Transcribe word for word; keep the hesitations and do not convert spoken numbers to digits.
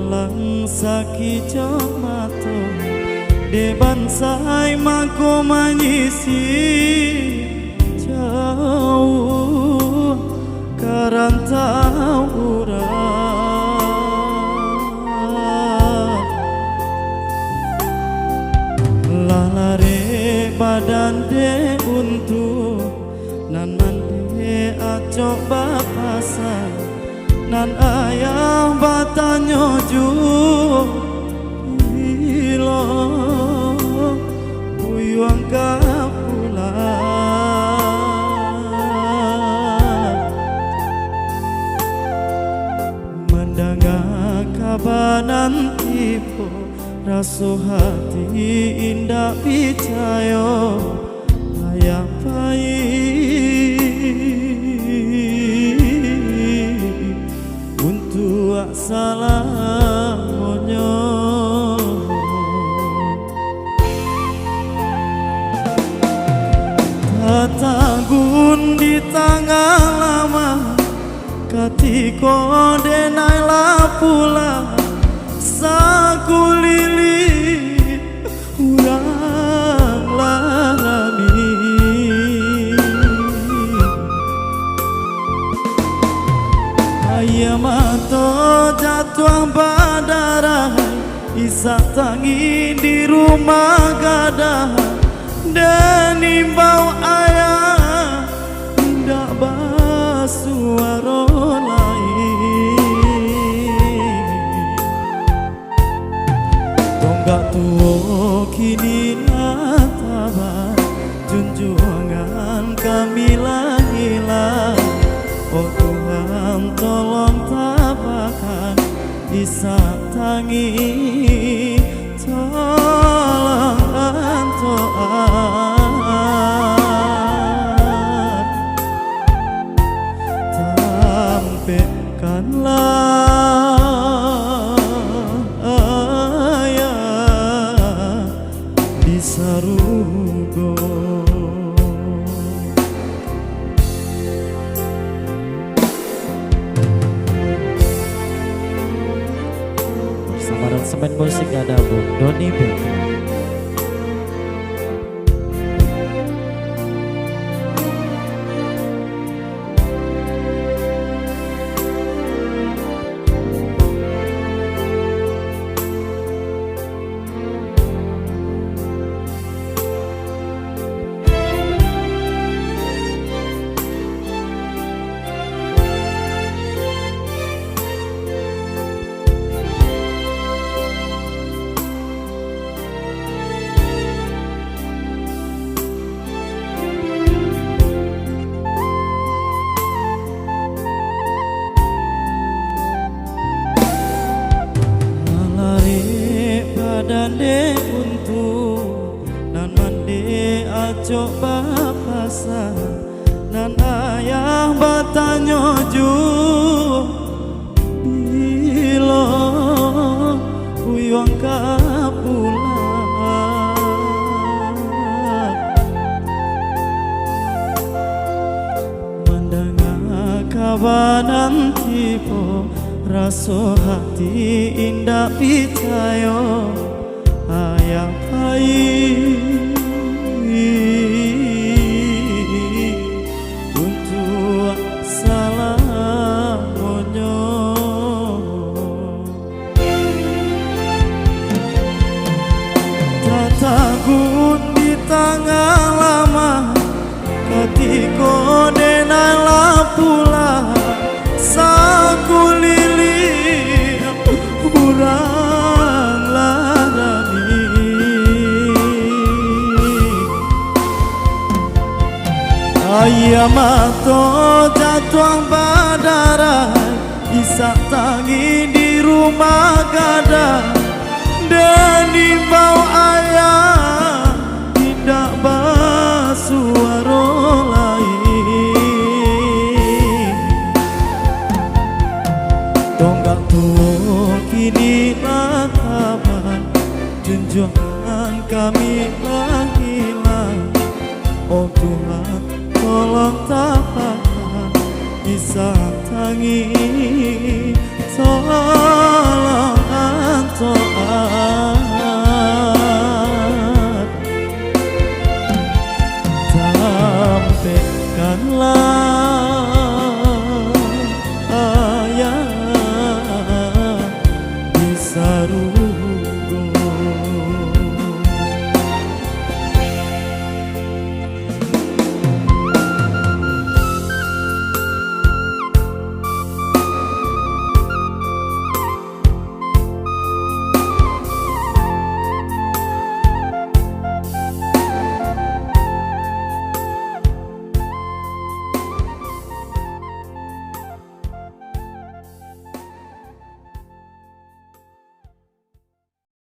Lang sakijok mato, dek bansai mangko manyisih jauah ka rantau urang. Lah larek badan dek untuak, nan mandeh acok bapasa. Nan ayah batanyo juo, bilo buyuang ka pulang. Mandanga kaba nan tibo, raso hati indak picayo. Payah pai untuak salamonyo. Tatanggun di tangah lamah, katiko denai lah pulang sakuliliang urang lah rami. Aia mato jatuah badarah, isak tangin di rumah gadang, den imbau ayah, indak basuaro lai. Tonggak tuo kini lah tabang, junjuangan kami lah ilang. Oh Tuhan, tolong tabahkan isak tangin, tolong antoan. Tampekkanlah ayah di sarugo. Bersama aransemen musik ada Bung Doni Beka. Malarek badan dek untuak, nan mandeh acok bapasa, nan ayah batanyo juo, bilo buyuang ka pulang. Mandanga kaba nan tibo, raso hati indak picayo. Ayah pai untuak salamonyo. Tatanggun di tangah lamah, katiko denai lah pulang sakuliliang urang lah rami. Aia mato jatuah badarah, isak tangin di rumah gadang, den imbau ayah, indak basuaro lai. Tonggak tuo kini lah tabang, junjuangan kami lah ilang. Oh Tuhan, tolong tabahkan isak tangin, tolong